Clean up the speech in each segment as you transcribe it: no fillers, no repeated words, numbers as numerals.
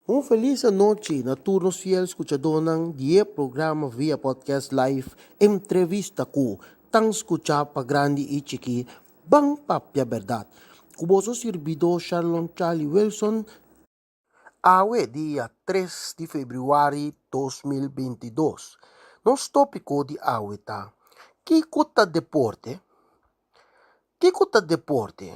Un felis anochi na tur nos fiel skuchadónan di e programa via podcast live Entrevista ku tan skuchá pa grandi i chikí Ban Papia Bèrdat ku boso sirbidó Sharlon Charlie Wilson. Awe dia tres di febrüari 2022. Nos tópiko di awe ta, Kiko ta deporte? Kiko ta deporte?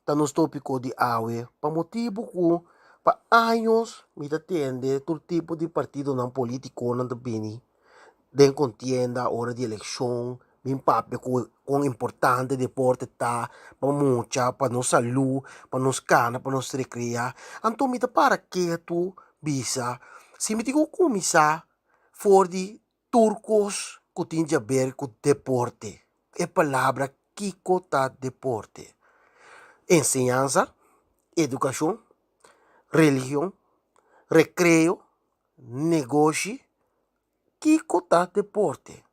Ta nos tópiko di awe pa motibu ku pa años mi ta tende tur tipo di partidonan polítikonan ta bini den kontienda ora di elekshon bin papia ku kon importante deporte ta pa mucha, pa nos salú, pa nos kana, pa nos rekreá. Anto mi ta para ketu bisa si mi tin ku kuminsá for di tur kos ku tin djaber ku deporte. E palabra kiko ta deporte? Enseñansa, edukashon, religion, rekreo, negoshi, kiko ta deporte?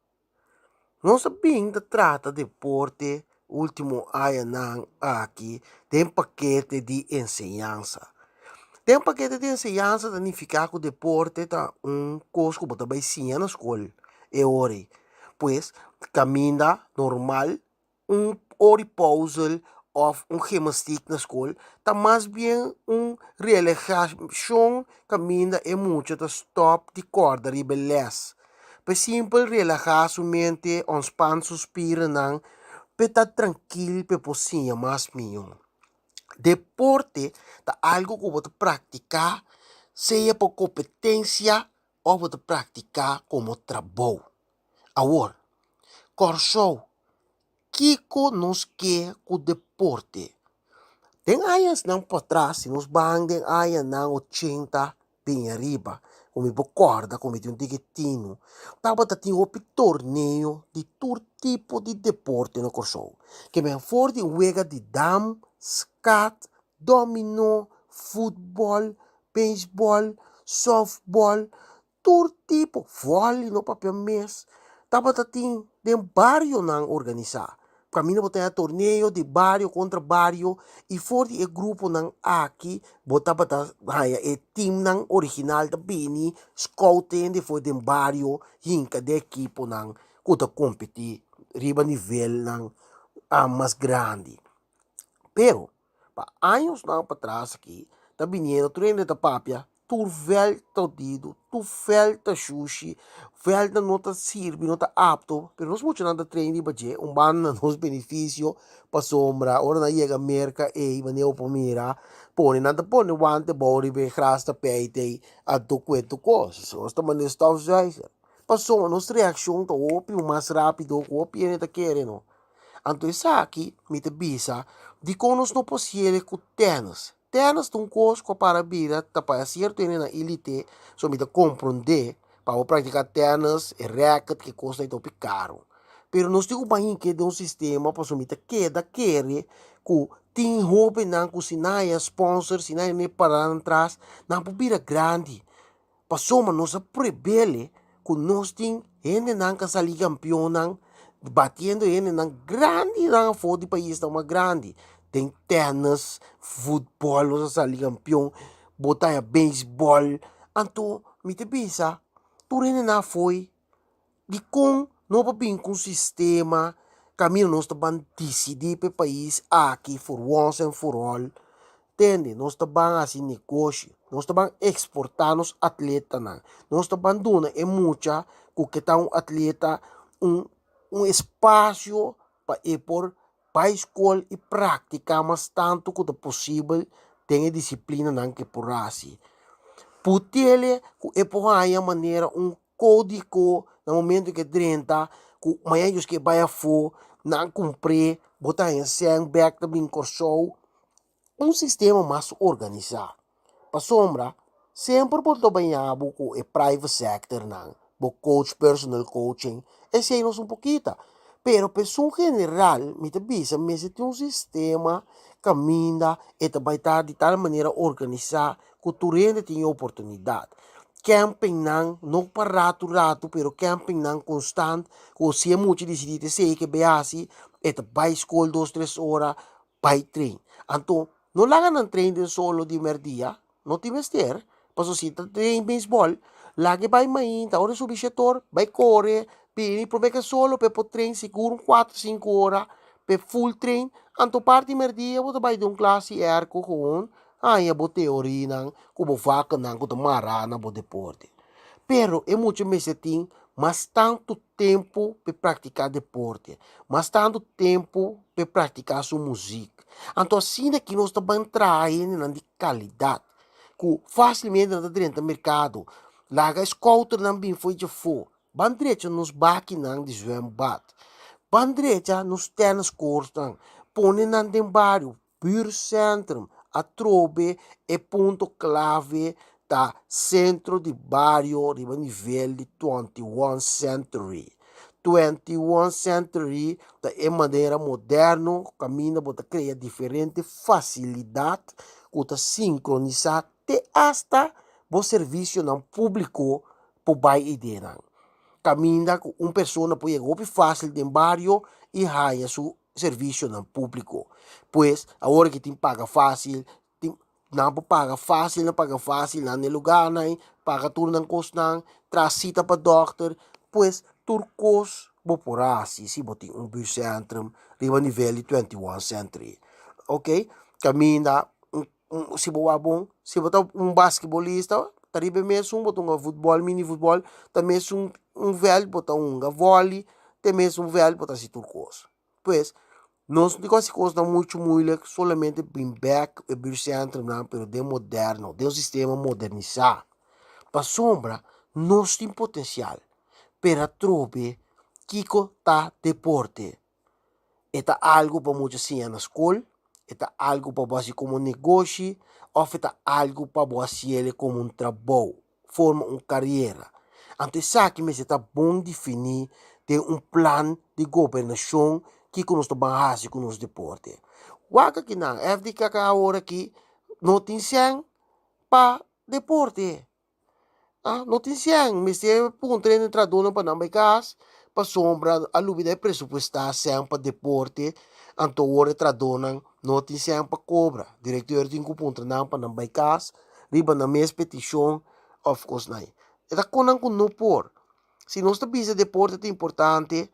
Nos a bin ta trata deporte ultimo añanan aki den pakete di enseñansa. Den pakete di enseñansa ta nifiká ku deporte ta un kos ku bo ta bai siña na skol e ora ei. Pues kaminda normal un ora di pouzel òf un gimnastiek na skol ta mas bien un relahashon kaminda e mucha ta stòp di kòrda riba e lès. Pa e simpel relahá su mente, ontspan su spiranan pa e ta trankil pa e por siña mas mihó. Deporte ta algu ku bo ta praktiká sea pa kompetensia òf bo ta praktiká komo trabou. Awor, Kòrsou, kiko nos ke ku deporte? Den añasnan patras, si nos ban den añanan ochenta bin ariba, ku mi por kòrda ku mi tin un tiki tinu, tabata tin hopi torneo di tur tipo di deporte na Kòrsou. Ke men for di wega di dam, skat, dòminó, futbòl, beisbòl, sòftbòl, Tur tipo vòli no papia mes tabata tin den barionan organisá. Kaminda bo ta haña torneo di bario kontra bario i for di e gruponan aki bo tabata haña e timnan original ta bini scout hende for den bario hinka den ekiponan ku ta kompetí riba nivelnan mas grandi. Pero pa añosnan patras aki ta biniendo tur hende ta papia Tur vèlt ta odido, tur vèlt ta shushi, vèltnan no ta sirbi, no ta apto, pero nos muchanan ta train riba dje, un banda na nos benefisio, pasobra ora nan yega Merka ei, manera bo por mira, pone nan ta pone wante bou riba e gras tapijt ei, anto kue tur kos, nos ta manda e stofzuiger, pasobra nos reakshon ta hopi mas rápido ku hopi hende ta kere no. Anto esaki mi ta bisa, dikon nos no por siere ku tènis? Tènis ta un kos ku a para bira ta pa sierto hende na elite, so mi ta komprondé pa bo praktiká tènis, e rèket, ke kosnan ei ta hopi karu. Pero nos tin ku bai hink'é den un sistema pasobra mi ta keda kere ku tin hóbennan ku si nan haña spònser, si nan haña para nan tras, nan por bira grandi. Pasobra nos a prebele ku nos tin hendenan ka sali kampionnan batiendo hendenan grandinan afó di paisnan mas grandi den tènis, futbòl nos a sali kampion, bo ta haña beisbòl. Anto mi ta bisa tur hendenan afó ei Dikon no por bin ku un sistema kaminda nos ta ban disidí pa e pais aki for once and for all? Tende, nos ta ban hasi negoshi, nos ta ban eksportá nos atletanan, nos ta ban duna e mucha ku ke ta un atleta un un espasio pa e por bai skol i praktiká mas tantu ku ta posibel den e disiplinanan ku e por hasi. Putele ku e por haña manera un kódigo na momento ku e drenta ku mañana ellos ke bai afó nan kumpr'é bo ta haña sèn bèk ta bin Kòrsou un sistema mas organisá pasobra semper bo ta baña bo ku e private sectornan bo coach personal coaching esei nos un pokita pero pa esun general mi ta bisa mester tin un sistema kaminda e ta bai ta di tal manera organisá ku tur hende tin e oportunidat. Campingnan, no pa ratu ratu, pero campingnan konstant ku si e mucha disidí ta esei ke bai hasi, e ta bai skol dos tres ora, bai train. Anto, no laga nan train den solo di mèrdia, no tin mester, Pasobra si e ta train beisbòl, laga e bai mainta, ora e subi shetor, bai kore, bini promé ke solo pa e por train sigur un kuater sinku ora pa e full train. Anto parti merdia bo ta bai den un klas di èrko gewoon haña bo teorianan ku bo vakanan ku ta mará na bo deporte. Pero e mucha mester tin mas tantu tempu pa e praktiká deporte, mas tantu tempu pa e praktiká su muzik. Anto asina ki nos ta ban traha hendenan di kalidat ku fásilmente nan ta drenta merkado, laga e skouternan bin fo'i djafó, ban drecha nos bakinan di zwembad, ban drecha nos tèniskortnan, pone nan den bario, Buurtcentrum atrobe e punto clave ta centro di bario riba nivel di 21 century. 21 century ta e manera moderno caminda bo ta crea diferente facilidad cu ta sincronisa te hasta bo servicionan publico por bay idenan. Caminda cu un persona por yega hopi facil den bario y haya su servicionan publico. Pues awor ki tin paga facil, tin nan por paga facil, nan paga facil nan e lugarnan, paga tur nan cosnan, traha cita pa dokter, pues tur cos bo por haci si bo tin un buurtcentrum riba nivel di 21 century. Ok, caminda un si bo wak bon, si bo ta un basketbolista ta riba e mesun bo ta hunga futbol, mini futbol, ta mesun un vèlt bo ta hunga vòli, ta e mesun vèlt bo ta hasi tur kos. Pues, nos no hasi kosnan muchu muilik, solamente bin bèk e buurtcentrumnan pero den moderno, den un sistema modernisá. Pasobra nos tin potensial, pero atrobe kiko ta deporte? E ta algu pa mucha siña na skol, e ta algu pa bo hasi komo negoshi òf e ta algu pa bo hasiel komo un trabou, forma un kariera. Anto esaki mester ta bon definí den un plan di gobernashon kiko nos ta ban hasi ku nos deporte. Wak akinan, FDKK awor aki no tin sèn pa deporte. Ah, no tin sèn, mester puntra e trahadónan pa nan bai kas, pasobra a lubida e presupuestá sèn pa deporte, anto awor e trahadónan no tin sèn pa kobra. Direktor tin ku puntra nan pa nan bai kas riba nan mes petishon òf kosnan. E ta konan ku no por. Si nos ta bisa deporte ta importante,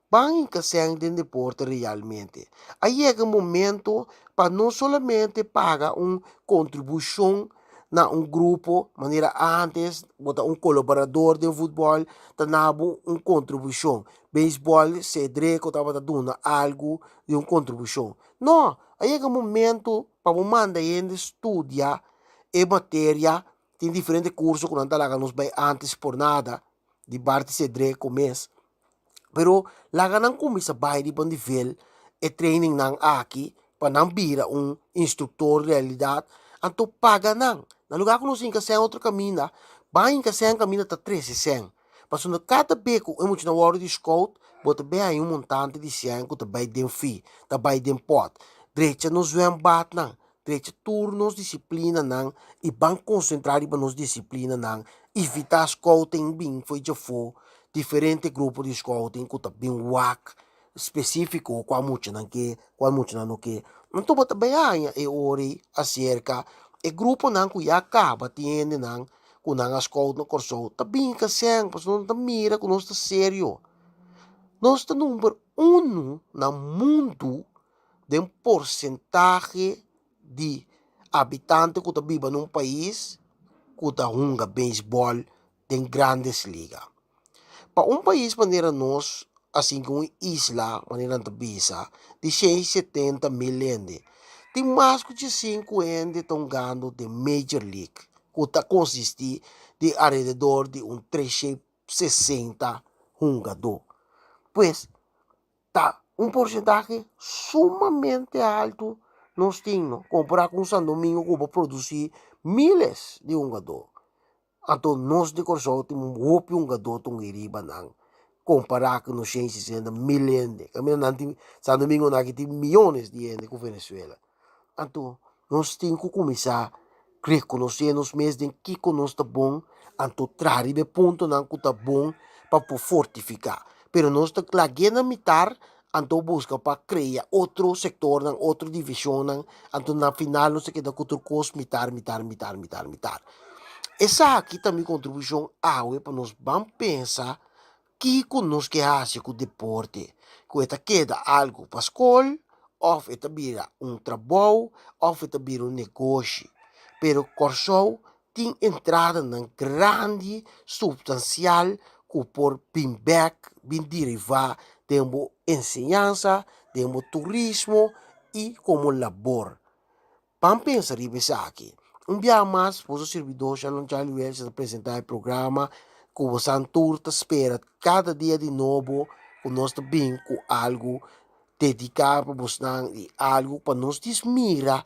ban hinka sèn den deporte realmente. A yega un momento pa no solamente paga un kontribushon na un grupo, manera ántes bo ta un kolaborador den futbòl ta na bo un kontribushon. Beisbòl Cedreco tabata duna algu di un kontribushon. No, a yega un momento pa bo manda hende studia e materia. Tin diferente kurso ku nan ta laga nos bai ántes por nada di parti Cedreco mes. Pero laga nan kuminsá bai riba un nivel e trainingnan aki pa nan bira un instruktor realidat, anto paga nan. Na lugá ku nos hinka sèn otro kaminda, ban hinka sèn kaminda ta trese sèn. Pasobra kada be ku e muchanan wòrdu di scout, bo ta bai haña un montante di sèn ku ta bai den fi, ta bai den pòt. Drecha nos zwèmbatnan, Drecha tur nos disiplinanan i ban konsentrá riba nos disiplinanan, evitá scouting bin fo'i djafó, diferente grupo di scouting ku ta bin wak spesífiko kua muchanan ke, kua muchanan no ke. Anto bo ta bai haña e ora ei aserka e gruponan ku ya kaba tin hendenan ku nan a scout na Kòrsou ta bin kasèn pasobra nan ta mira ku nos ta serio. Nos ta number uno na mundu den porsentahe di habitante ku ta biba na un pais ku ta hunga beisbòl den Grandes Liga. Pa un pais manera nos, asin ku un isla manera nan ta bisa, di shen i setenta mil hende, tin mas ku diesinku hende ta hungando den Major League, ku ta konsistí di alrededor di un treshen sesenta hungadó. Pues, Ta un porsentahe sumamente altu nos tin no kompará ku un San Domingo ku bo produsí miles di hungadó. Anto nos di Kòrsou tin hopi hungadó ta hunga riba nan kompará ku nos shen i sesenta mil hende. Kaminda nan tin San Domingo nan aki tin miónes di hende ku Venezuela. Anto nos tin ku kuminsá rekonosé nos mes den kiko nos ta bon, anto traha riba e puntonan ku ta bon pa por fortifiká. Pero nos ta lag'é na mitar, anto buska pa krea otro sektornan, otro divishonnan, anto na final nos ta keda ku tur kos mitar, mitar, mitar, mitar, mitar. Esaki ta mi kontribushon awe pa nos ban pensa kiko nos ke hasi ku deporte, ku e ta keda algu pa skol òf e ta bira un trabou òf e ta bira un negoshi. Pero Kòrsou tin entradanan grandi, supstansial ku por bin bèk, bin derivá den bo enseñansa, den bo turismo i komo labor. Ban pensa riba esaki. Un biaha mas boso sirbidó Shalom Charlie Welch ta presentá e programa ku bosan tur ta spera kada dia di nobo ku nos ta bin ku algu dediká pa bosnan i algu pa nos dismira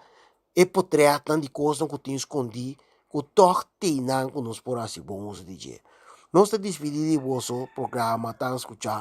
e potretnan di kosnan ku tin skondí ku tòg teinan ku nos por hasi bon uso di dje. Nos ta dispidí di boso programa tan skuchá.